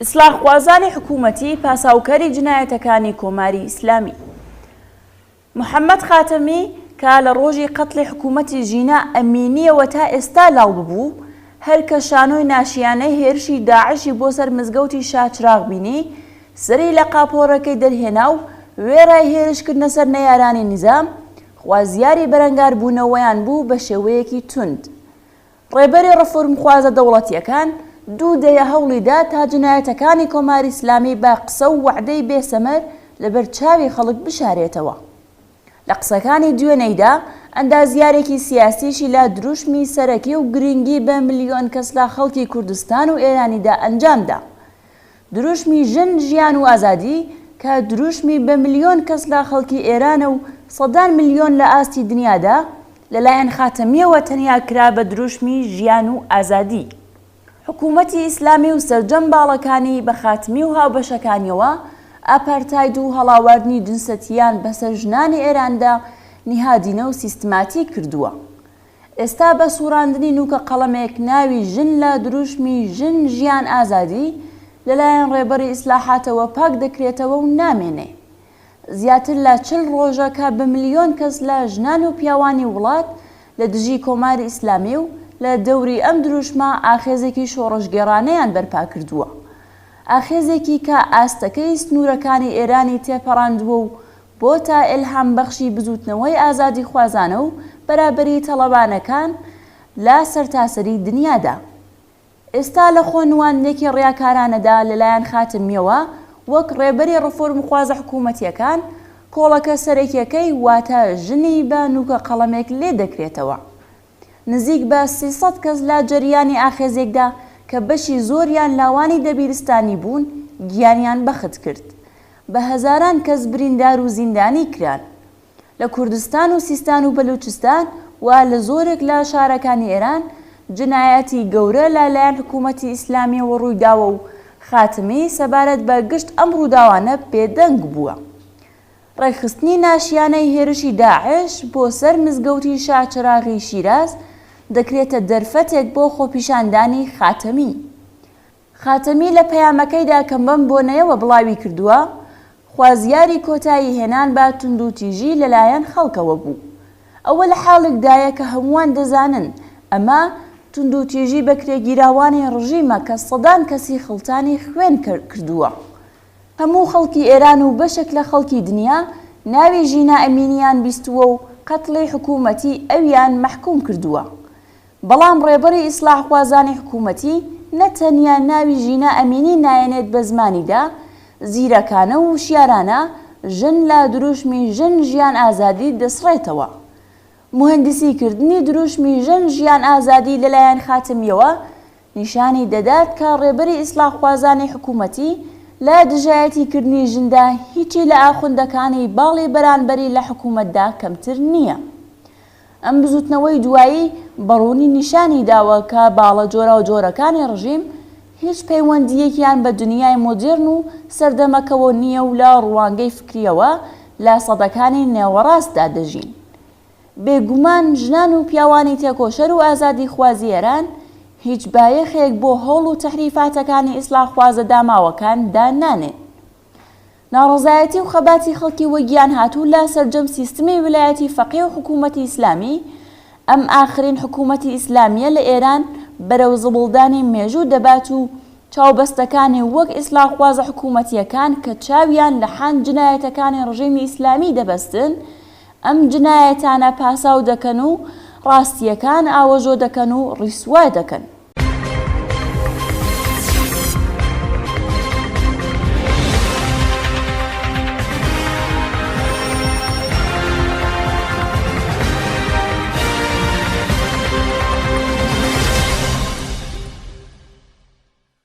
ئیسڵاحخوازانی حکوومەتی پاساوکەری جنایەتەکانی کۆماری ئیسلامی. محەممەد خاتەمی کە لە ڕۆژی قەتڵی حکوومەتی ژینا ئەمینییەوە تا ئێستا لاڵ ببوو، هەر کە شانۆی ناشیانەی هێرشی داعشی بۆ سەر مزگەوتی شاچراغ بینی، سەری لە قاپۆڕەکەی دەرهێنا و وێڕای هێرشکردنە سەر نەیارانی نیزام، خوازیاری بەرەنگاربوونەوەیان بوو بە شێوەیەکی توند. ڕێبەری ڕفورمخوازە دەوڵەتییەکان دوو دەیە هەوڵی دا تا جنایەتەکانی کۆماری ئیسلامی بە قسە و وەعدەی بێ سەمەر لە بەر چاوی خەڵک بشارێتەوە. لە قسەکانی دوێنێیدا ئەندازیارێکی سیاسیشی لە دروشمی سەرەکی و گرینگی بە ملیۆن کەس لە خەڵکی کوردستان و ئێرانیدا ئەنجام دا. دروشمی ژن، ژیان و ئازادی کە دروشمی بە ملیۆن کەس لە خەڵکی ئێرانە و سەدان ملیۆن لە ئاستی دنیادا، لەلایەن خاتەمییەوە تەنیا کرا بە دروشمی ژیان و ئازادی. حکوومەتی ئیسلامی و سەرجەم باڵەکانی بە خاتمی و هاوبەشەکانیەوە ئاپارتاید و هەڵاواردنی جنسەتییان بەسەر ژنانی ئێراندا نیهادینە و سیستماتیک کردووە. ئێستا بە سووڕاندنی نووکە قەڵەمێک ناوی ژن لە دروشمی ژن ژیان ئازادی لەلایەن ڕێبەری ئیسلاحاتەوە پاک دەکرێتەوە و نامێنێ. زیاتر لە 40 ڕۆژە کە بە ملیۆن کەس لە ژنان و پیاوانی وڵات لە دژی کۆماری ئیسلامی و لە دەوری ئەم دروشمە ئاخێزێکی شۆڕشگێڕانەیان بەرپا کردووە. ئاخێزێکی کە ئاستەکەی سنوورەکانی ئێرانی تێپەڕاندووە و بۆتە ئیلهامبەخشی بزووتنەوەی ئازادیخوازانە و بەرابەری تەڵەبانەکان لە سەرتاسەری دنیادا. ئێستا لە خۆ نواندنێکی ڕیاکارانەدا لەلایەن خاتمییەوە وەک ڕێبەری ڕفۆرمخوازە حکوومەتییەکان، کۆڵەکە سەرەکییەکەی واتە ژنی بە نووکە قەڵەمێک لێ دەکرێتەوە. نزیک بە 300 کەس لە جەریانی ئاخێزێکدا کە بەشی زۆریان لاوانی دەبیرستانی بوون، گیانیان بەخت کرد. بە هەزاران کەس بریندار و زیندانی کران. لە کوردستان و سیستان و بەلوچستان و لە زۆرێک لە شارەکانی ئێران جنایەتی گەورە لە لایەن حکوومەتی ئیسلامییەوە ڕووی داوە و خاتمی سەبارەت بە گشت ئەم ڕووداوانە بێدەنگ بووە. ڕێکخستنی ناشیانەی هێرشی داعش بۆ سەر مزگەوتی شاچراغی شیراز دەکرێتە دەرفەتێک بۆ خۆپیشاندانی خاتەمی. خاتەمی لە پەیامەکەیدا کە بەم بۆنەیەوە بڵاوی کردووە، خوازیاری کۆتایی هێنان بە توندوتیژی لەلایەن خەڵکەوە بوو. ئەوە لە حاڵێکدایە کە هەمووان دەزانن ئەمە توندوتیژی بەکرێگیراوانی ڕژیمە کە سەدان کەسی خڵتانی خوێن کردووە. هەموو خەڵکی ئێران و بەشێک لە خەڵکی دنیا ناوی ژینا ئەمینیان بیستووە و قەتڵی حکوومەتی ئەویان مەحکووم کردووە. بەڵام ڕێبەری ئیسڵاحخوازانی حکوومەتی نە تەنیا ناوی ژینا ئەمینی نایەنێت بە زمانیدا، زیرەکانە و وشیارانە ژن لە دروشمی ژن ژیان ئازادی دەسڕێتەوە. موهەندیسی کردنی دروشمی ژن ژیان ئازادی لەلایەن خاتمییەوە نیشانی دەدات کە ڕێبەری ئیسڵاحخوازانی حکوومەتی لە دژایەتی کردنی ژندا هیچی لە ئاخوندەکانی باڵی بەرانبەری لە حکوومەتدا کەمتر نییە. ئەم بزووتنەوەی دوایی بە ڕوونی نیشانی داوە کە باڵە جۆراوجۆرەکانی ڕژیم هیچ پەیوەندییەکیان بە دنیای مۆدێرن و سەردەمەکەوە نییە و لە ڕوانگەی فکرییەوە لە سەدەکانی نێوەڕاستدا دەژین. بێ گومان ژنان و پیاوانی تێکۆشەر و ئازادیخوازی ئێران هیچ بایەخێک بۆ هەوڵ و تەحریفاتەکانی ئیسڵاحخوازە داماوەکان دانانێن. ناڕەزایەتی و خەباتی خەڵکی وەگیان هاتوو لە سەرجەم سیستمی ویلایەتی فەقێ و حکوومەتی ئیسلامی، ئەم ئاخرین حکوومەتی ئیسلامییە لە ئێران بەرەو زبڵدانی مێژوو دەبات و چاوبەستەکانی وەک ئیسڵاحخوازە حکوومەتییەکان کە چاویان لە حاند جنایەتەکانی ڕژێمی ئیسلامی دەبەستن، ئەم جنایەتانە پاساو دەکەن و ڕاستییەکان ئاوەژۆ دەکەن و ڕیسوا دەکەن.